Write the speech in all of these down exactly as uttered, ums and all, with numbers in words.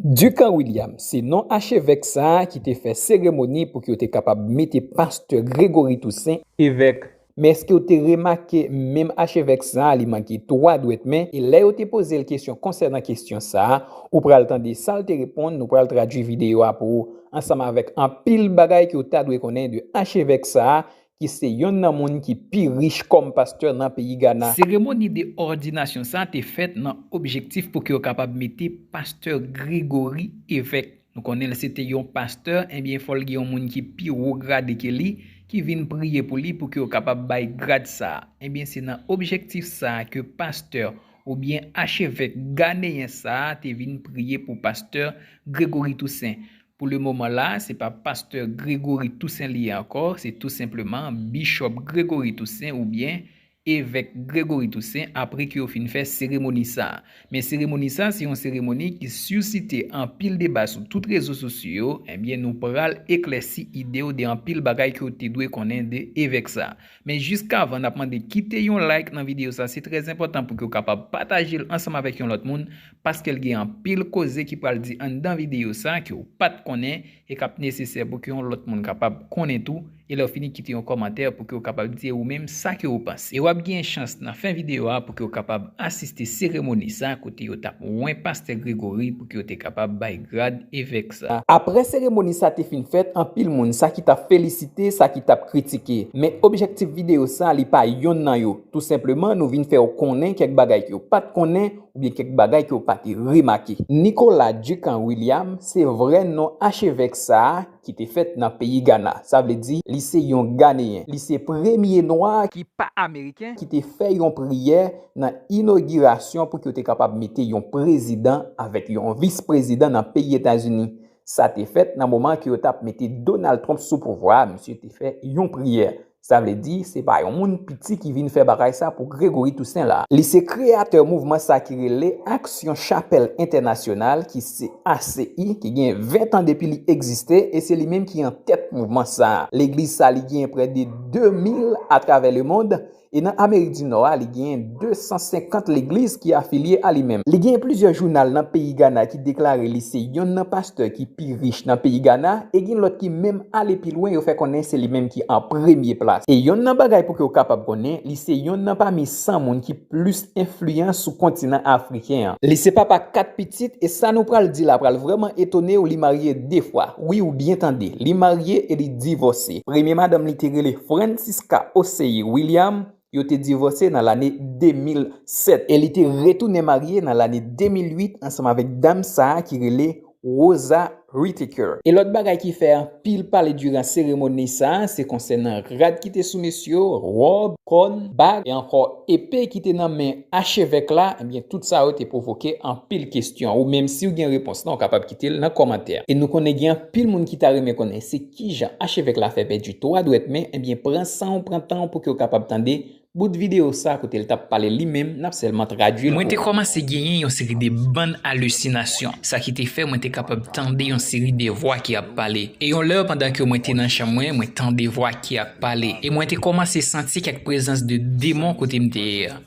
Ducan Williams se non achevèk sa a ki te fè seremoni pou ke yo te kapab mete pastè Gregory Toussaint evèk. Men èske w te remake menm achevèk sa a, li manke twa dwèt men? E lè yo te poze l kesyon konsènan kesyon sa a, ou pral tande sa l te reponn, nou pral tradui videyo a pou ou, ansanm avèk anpil bagay ke w ta dwe konnen de achevèk sa a, ki se yonn nan moun ki pi rich kòm pastè nan peyi Gana. Seremoni de òdinasyon sa a te fèt nan objektif pou ke yo kapab mete pastè Gregory evèk. Nou konnen l se te yon pastè, ebyen, fò l gen yon moun ki pi wo grade ke li, ki vin priye pou li pou ke yo kapab bay grad sa a. Ebyen, se nan objektif sa a ke pastè oubyen achevèk ganeyen sa a te vin priye pou pastè Gregory Toussaint. Pou le moman la, se pa pastè Gregory Toussaint li ye ankò, se tou senpleman Bishop Gregory Toussaint oubyen Evèk Gregory Toussaint apre ke yo fin fè seremoni sa a. Men seremoni sa a se yon seremoni ki sisite anpil deba sou tout rezo sosyo yo, ebyen nou pral eklèsi ide w de anpil bagay ke w te dwe konnen de evèk sa a. Men jiskavan, n ap mande kite yon like nan videyo sa a, se trè enpòtan pou ke w kapab pataje l ansanm avèk yon lòt moun, paske l gen anpil koze ki pral di anndan videyo sa a ke w pa t konnen e k ap nesesè pou ke yon lòt moun kapab konnen tou, e lè w fini kite yon kòmantè pou ke w kapab di ou menm sa ke w panse. E w ap gen chans nan fen videyo a pou ke w kapab asiste seremoni sa a kote yo t ap wen pastè Gregory pou ke yo te kapab bay grad evèk sa a. Apre seremoni sa a te fin fèt, anpil moun, sa ki t ap felisite, sa ki t ap kritike. Men objektif videyo sa a, li pa yonn nan yo. Tou senpleman, nou vin fè w konnen kèk bagay ke w pa t konnen oubyen kèk bagay ke w pa te remake. Nicolas Ducan Williams se vrè non achevèk sa a ki te fèt nan peyi Gana. Sa vle di, li se yon Ganeyen. Li se premye nwa ki pa ameriken ki te fè yon priyè nan inogirasyon pou ke yo te kapab mete yon prezidan avèk yon vis prezidan nan peyi Etazini. Sa te fèt nan moman ke yo t ap mete Donald Trump sou pouvwa a, misye te fè yon priyè. Sa vle di, se pa yon moun piti ki vin fè bagay sa pou Gregory Toussaint la. Li se kreyatè mouvman sa ki rele Aksyon Chapèl Entènasyonal, ki se A C I, ki gen ven tan depi li egziste, e se li menm ki an tèt mouvman sa. Legliz sa, li gen prè de de mil atravè lemond, e nan Amerik di Nò a, li gen de san senkant legliz ki afilye a li menm. Li gen plizyè jounal nan peyi Gana ki deklare li se yonn nan pastè ki pi rich nan peyi Gana, e gen lòt ki menm ale pi lwen, yo fè konnen se li menm ki an premye plas. E yonn nan bagay pou ke w kapab konnen, li se yonn nan pami san moun ki plis enfliyan sou kontinan afriken an. Li se papa kat pitit, e sa nou pral di la pral vrèman etone w, li marye de fwa. Wi, ou byen tande, li marye e li divòse. Premye madanm li te rele Francisca Osei Williams, yo te divòse nan lane de mil sèt e li te retounen marye nan lane de mil uit ansanm avèk dam sa a ki rele Rosa Whittaker. E lòt bagay ki fè anpil pale diran seremoni sa a, se konsènan rad ki te sou mesye yo, wòb, kòn, bag, e ankò epe ki te nan men achevèk la, ebyen, tout sa yo te pwovoke anpil kesyon. Ou menm, si w gen repons lan, ou kapab kite l nan kòmantè. E nou konnen gen anpil moun ki ta renmen konnen se kijan achevèk la fè pèdi twa dwèt men, ebyen, pran san w, pran tan w pou ke w kapab tande bout videyo sa kote l t ap pale li menm, n ap sèlman tradui l pou ou. Mwen te kòmanse genyen yon seri de bann alisinasyon, sa ki te fè mwen te kapab tande yon seri de vwa ki ap pale. E yon lè, pandan ke mwen te nan chanm mwen, mwen tande vwa ki ap pale. E mwen te kòmanse santi kèk prezans de demon kote m te ye a.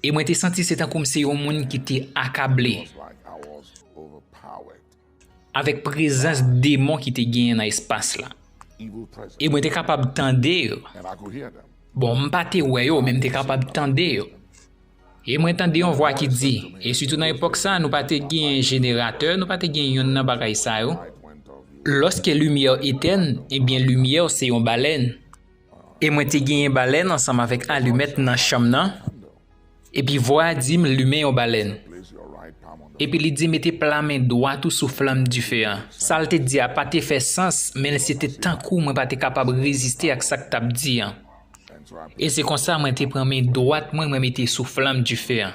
E mwen te santi se tankou m se yon moun ki te akable avèk prezans demon ki te genyen nan espas la. E mwen te kapab tande yo. Bon, m pa te wè yo, men m te kapab tande yo. E mwen tande yon vwa ki di, e sitou nan epòk sa, nou pa te gen jeneratè, nou pa te gen yonn nan bagay sa yo. Lòske limyè etèn, ebyen, limyè se yon balèn. E mwen te genyen balèn ansanm avèk alimèt nan chanm nan. Epi vwa a di m, limen yon balèn. Epi li di, mete pla men dwat ou sou flanm dife an. Sa l te di a pa te fè sans, men se te tankou mwen pa te kapab reziste ak sa k t ap di an. E se konsa mwen te pran men dwat mwen, mwen mete sou flanm dife an.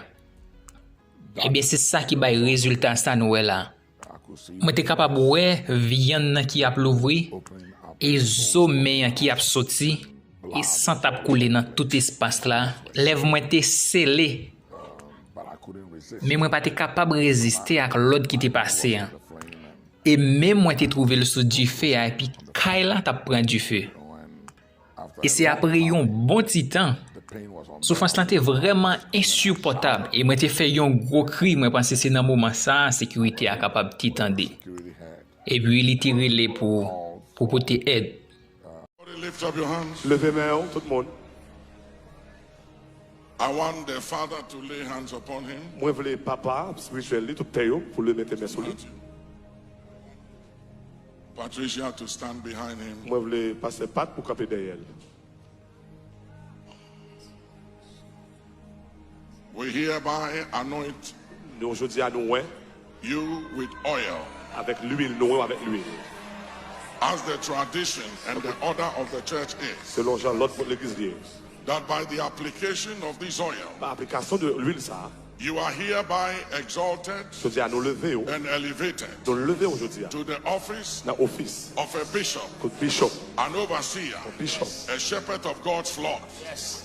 Ebyen, se sa ki bay rezilta sa nou wè la. Mwen te kapab wè vyann nan ki ap louvri, e zo men an ki ap soti, e san t ap koule nan tout espas la. Lèv mwen te sele, men mwen pa te kapab reziste ak lòd ki te pase an. E men mwen te twouve l sou dife a, epi kay la t ap pran dife. E se apre yon bon ti tan, Soufrans lan te vrèman ensipòtab e mwen te fè yon gwo kri. Mwen panse se nan moman sa a sekirite a kapab te tande. Epi li te rele pou, pou pote èd. Everybody lift up your hands. Leve men w, tout moun. I want the father to lay hands upon him. Mwen vle papa espirityèl li, tout pè yo, pou li mete men sou li. Patricia to stand behind him. Mwen vle pastè Pat pou kanpe dèyè l. We hereby anoint Nou jodi a nou wè you with oil avèk lwil, nou wè avèk lwil. as the tradition and the order of the church is. Selon jan lòd legliz li ye. That by the application of this oil, Pa aplikasyon de lwil sa a, you are hereby exalted jodi a nou leve w, and elevated nou leve w jodi a to the office nan ofis of a bishop, kot bishop, an overseer, bishop, a shepherd of God's flock.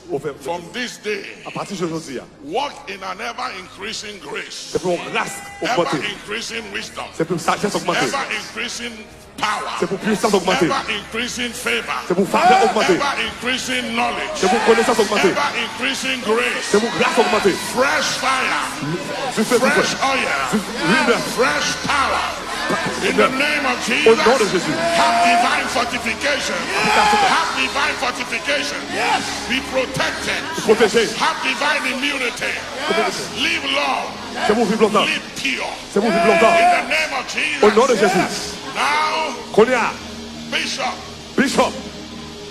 Ou fè, From this day, apati de jodi a, walk in an ever increasing grace, se pou yon gras ever ogmante, increasing wisdom, se pou sajès ogmante, ever increasing power, se pou pwisans ogmante, ever increasing favor, se pou favè ogmante, ever increasing knowledge, se pou konesans ogmante, ever increasing grace. Se pou gras ogmante. Fresh fire, Dife, dife. fresh oil, Dife, lwil nèf. Fresh power. In the name of Au nom de Jesus, Jésus. Have divine fortification. Have divine fortification. Be protected. Pwoteje. Have divine immunity. Live long. Se pou viv lontan. Live pure. Se pou viv lontan. In the name of Jesus. Au nom de Jésus. Now, Kounye a, Bishop, bishop,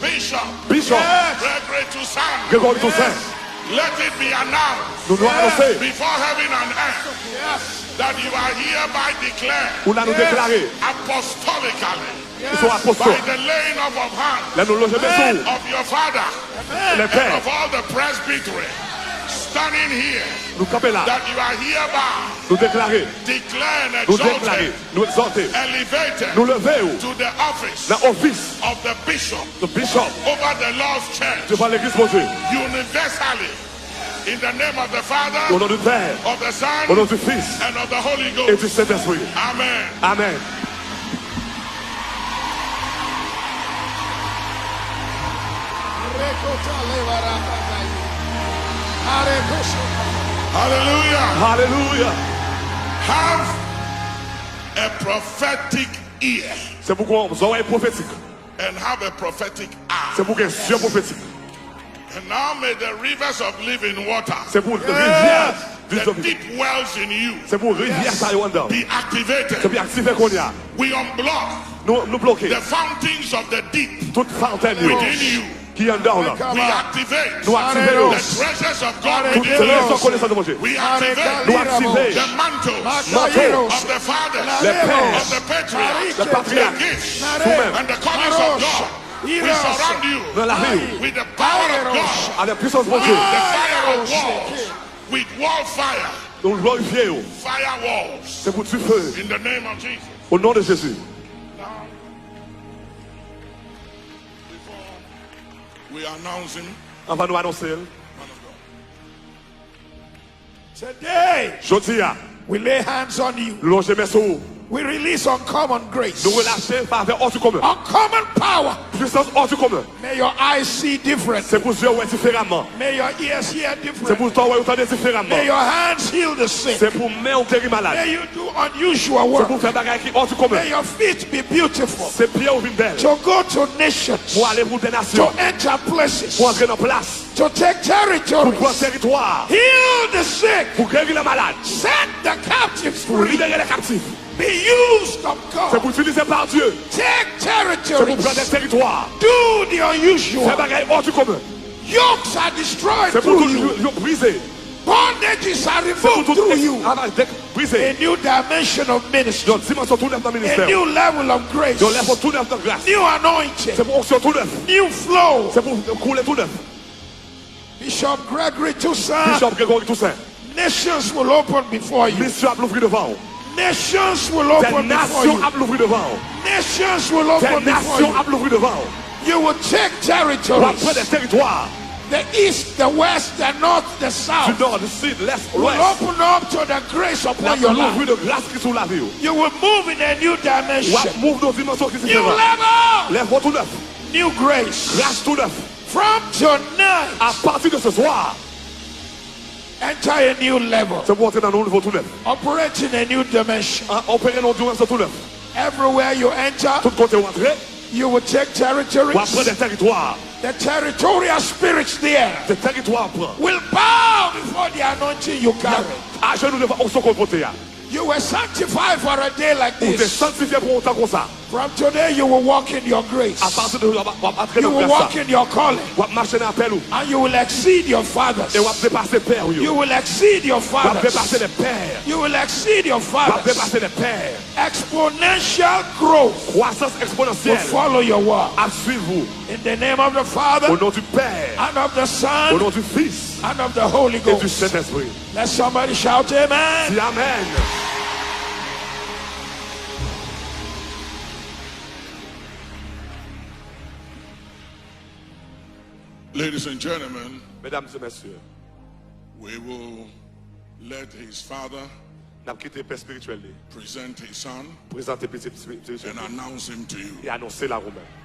Bishop, bishop, Gregory Toussaint, Gregory Toussaint, let it be announced nou nou anonse before heaven and earth that you are hereby declared ou la nou deklare apostolically ou se yon apostol. By the laying of of hands Lè nou lonje men sou of your father lè and pè, of all the presbytery standing here nou kanpe la, that you are hereby nou deklare, declared and nou deklare, exalted, nou egzòte, elevated nou leve w to the office nan ofis of the bishop de bishop over the Lord's church devan legliz Bondye. Universally. In the name of the Father, Au nom du Père, of the Son, au nom du Fils and of the Holy et Ghost. Du Saint-Esprit. Amen. Amen. Hallelujah. Hallelujah. Have a prophetic ear Se pou gen yon zòrèy pwofetik. And have a prophetic eye. Se pou gen zye pwofetik. And now may the rivers of living water, Se pou rivyè the viv deep wells in you, Se pou rivyè sa yo anndan. Be activated. Se pou aktive kounye a. We unblock Nou, nou bloke the fountains of the deep tout fontèn yo within you. Ki anndan w lan. We activate Nou aktive yo. The treasures of God Tout within trezò you. konesans de Bondye. We activate Nou aktive the mantle manto of the fathers, lè pè, of the patriarchs, lè patriak, the gifts, nou menm, and the callings of God. We surround you nan lavi w, with the power of God, avèk pwisans Bondye, the fire of walls, with wall fire, nou glorifye yo. Fire walls. Se pou dife. In the name of Jesus. O non de Jezi. Before we announce him, Anvan nou anonse l, man of God. Today, jodi a, we lay hands on you. nou lonje men sou ou. We release uncommon grace. Nou relache favè hors du commun. Uncommon power. Pwisans hors du commun. May your eyes see different. Se pou zye w wè diferaman. May your ears hear Se different. Pou zòrèy w tande May diferaman. Your hands heal the sick. Se pou men w geri malad. May you do unusual Se work. Pou fè bagay ki hors du commun. May your feet be beautiful. Se pye w vin bèl. To go to nations. Pou ale pou de To nasyon. Enter places. Pou antre nan plas. To take Pou pran territories. Teritwa. Heal the sick. Pou geri lè malad. Set the captives Pou free. Libere lè kaptif. Be used of Se God. Pou itilize pa Dye. Take Se Pou pran de territories. Teritwa. Do the Fè unusual. Bagay hors du commun. Yokes are destroyed Se Pou through tout you. Yo brize. Bondages are Se Pou removed tout through you. Esklavaj brize. A new dimension of ministry. Yon dimansyon tou nèf nan A ministè. New level of grace. Yon lèvèl tou nèf nan gras. New anointing. Se Pou onksyon tou nèf. New flow. Se Pou koule tou nèf. Bishop Gregory Toussaint. Bishop Gregory Toussaint. Nations will open before you. Misyon ap louvri devan w. Nations will Des open before nations you. Ap louvri devan w. Nations will Des open before nations you. Ap louvri devan w. You will take W ap pran de territories. Teritwa. The east, the west, the north, the Du south. nord, du sud, l'est, Will l'ouest. Open up to the grace L upon ap your life. Louvri de gras ki sou lavi w. You will move in a new W ap dimension. Mouv nan dimansyon ki New diferan. Level. Lèvèl tou nèf. New grace. Gras tou nèf. From tonight, à partir de ce soir, enter a new level. Se pou antre nan yon nivo tou nèf. Operate in a new dimension. An, opere nan yon dimansyon tou nèf. Everywhere you enter, tout kote w antre, you will take territories. W ap pran de tèritwa. The territorial spirits there, de tèritwa w ap pran, will bow before the anointing you carry. Y ap ajenou devan onksyon ke w pote a. You were sanctified for a day like this. Ou te sanktifye pou yon tan konsa. From today, you will walk in your grace. A pati de jodi a, w ap, w ap antre nan gras la. You will walk in your calling. W ap mache nan apèl ou. And you will exceed your fathers. E w ap depase pè w yo. You will exceed your fathers. W ap depase lè pè. You will exceed your fathers. W ap depase lè pè. Exponential growth. Kwasans eksponansyèl. Will follow your walk. Ap swiv ou. In the name of the Father. Au nom du Père. And of the Son. Au nom du Fils. And of the Holy Ghost. Et du Saint-Esprit. Let somebody shout amen. Di amen. Ladies and gentlemen, mesdames et messieurs, we will let his father, n ap kite pè espirityèl li, present his son, prezante pitit espirityèl li, and announce him to you. E anonse l a ou menm.